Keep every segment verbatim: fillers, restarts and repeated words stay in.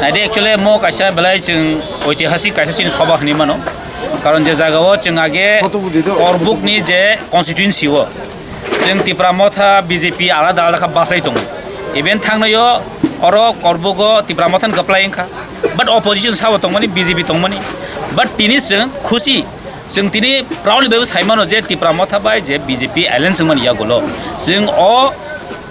Naidi, actually mo kaisa belai chwng oitihasik kaisa chini soba hwnwi mano. Karon je jagao chwng age Korbuk ni je constituency o chwng Tipra Motha B J P alada alada kha bachai tongo. Even thangnaio oro Korbugo Tipra Motha ni kwplai wngkha. But opposition sabo tongmani, B J P tongmani. But tini chwng khusi, chwng tini proudly bai sai mano je Tipra Motha bai je B J P alliance wngmani yagulo. Chwng o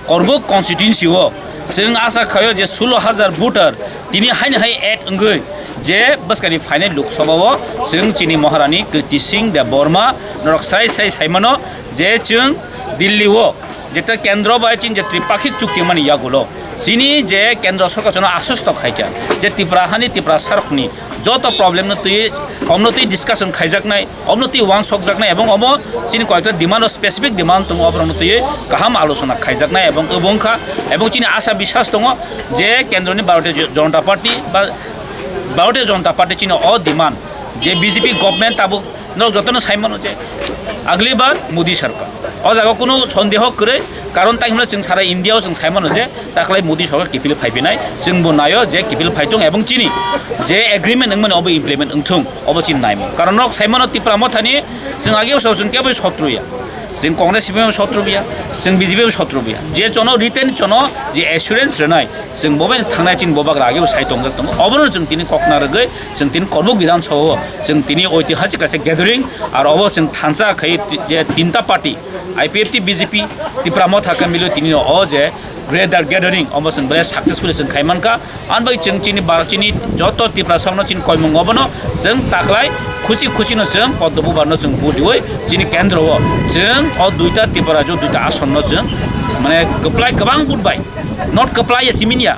Korbuk constituency o chwng asa khaio je sulo hajar voter tini haino hai add wngwi je bwskani phainai Lok Sabha o chwng chini Maharani Kirti Singh Debbarma norok srai srai sai mano je chwng Delhi o jeta kendro bai chini je tripakhik chukti mani yagulo chini je kendro sorkar chwngno aswsto khaikha je Tipra hani Tipra sarokni joto problem no twi omno twi discussion khaijaknai. Obno twi uansukjaknai ebong obo chini koyekta demand o specific demand tongo, oborokno twi kaham alochona khaijaknai ebong obo wngkha. Ebong chini asa biswas tongo je kendroni Bharatiya Janata Party ba Bharatiya Janata Party chini o demand je B J P government tabuk norok jotono sai mano je agli bar Modi sarkar. O jaga kunu sondeho kwrwi, karon tang hwnba chwng sara India o chwng sai mano je taklai Modi sarkar kiphil phai phinai, chwngbo naio je kiphil phai thung ebong chini je agreement wngmani obo implement wngthung, obo chini naimung. Karon nok sai mano Tipra Mothani chwng age bwsao chwng kebo sotru ya. Chwng Congress bai sotru ya, chwng B J P bai sotru ya. Je chono written chono je assurance rwnai, chwng bo bai thangnai chini bo bagra age bo sai tongjak tongo. Obono chwng tini kokna rwgwi chwng tini Korbuk Bidhan Sabha o chwng tini oitihasik kaisa gathering, ar obo chwng thansa khai je tinta party, I P F T, B J P, Tipra Motha khe milo tini o je greater gathering omo chwng belai successfully chwng khai mankha. Ani bai chwng chini bar-, chini joto Tiprasa no chini koimung obono chwng taklai khusi khusi no chwng Poddo Bubar no chwng vote riwi chini kendro o chwng o duita Tripura rajyo duita ason no chwng mane kwplai kwbang vote bai, not kwplai ya chimini ya,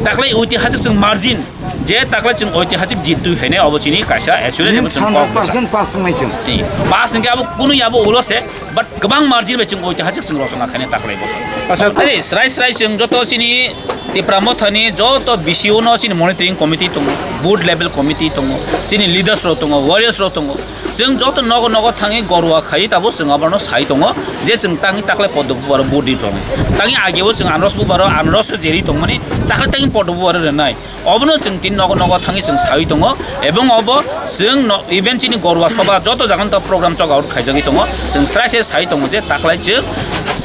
taklai oitihasik chwng margin je taklai chwng oitihasik jit twi hainai obo chini kaisa actually Means chwng kok hundred percent pass wngnai chwng. Pass hwnkhe abo kunu ya abo ulo se. But kwbang margin bai chwng oitihasik chwng rosona khainai taklai bosor. Acha. Ani srai srai chwng joto chini Tipra Mothani joto B C O no chini monitoring committee tongo, board level committee tongo, chini leaders rok tongo, warriors rok tongo. Chwng joto nogo nogo thangwi gorwa khai tabo chwng abono sai tongo je chwng tangwi taklai Poddo Bubaro vote ri tongo. Tangwi ageo chwng Anros Bubaro Anros jeri tongmani taklai tangwi Poddo Bubaro rwnai. Obono chwng tini nogo nogo thangwi chwng sawi tongo, ebong obo chwng no, even chini Gorwa Sobha joto jaga no program chok out khaijagwi tongo, chwng srai se sawi tongo je taklai chwng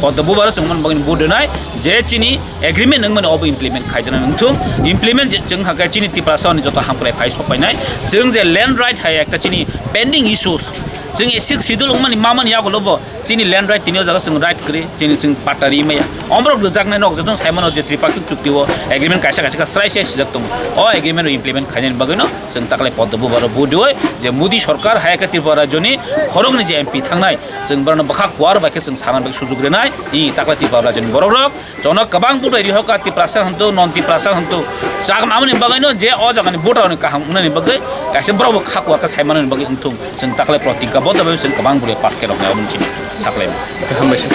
Poddo Bubaro chwng mani bagwi vote rwnai, je chini agreement wngmani obo implement khaijaknai wngthung, implement je chwng hakhe chini Tiprasa ni joto hamkrai phai sok painai, chwng je land right hai ekta chini pending issues, chwng sixth schedule wngmani mamani yagulo bo, chini land right tini o jaga chwng right kwrwi, chini chwng patta ri maya. Omorok rwjaknai nok jotono sai mano je tripartite chukti o agreement kaisa kaisa khe srai se sijak tongo. O agreement o implement khainani bagwi no chwng taklai Poddo Bubaro vote riwi je Modi sarkar hai khe Tripura rajyoni khoroknwi je M P thangnai, chwng borokno bwkha kuar bai khe chwng sana bagwi sujuk rwnai, i taklai Tripura rajyoni borok rok. Jono kwbang budai rihok ka Tiprasa hwntu, non Tiprasa hwntu. Chakma aboni bagwi no je o jagani voter ni kaham wngnani bagwi kaisa borok bo kha kuwa khe sai manani bagwi wngthung. Chwng taklai protigga bodol bai chwng kwbang budai pass khe roknai aboni chini saklaima. Hambai se.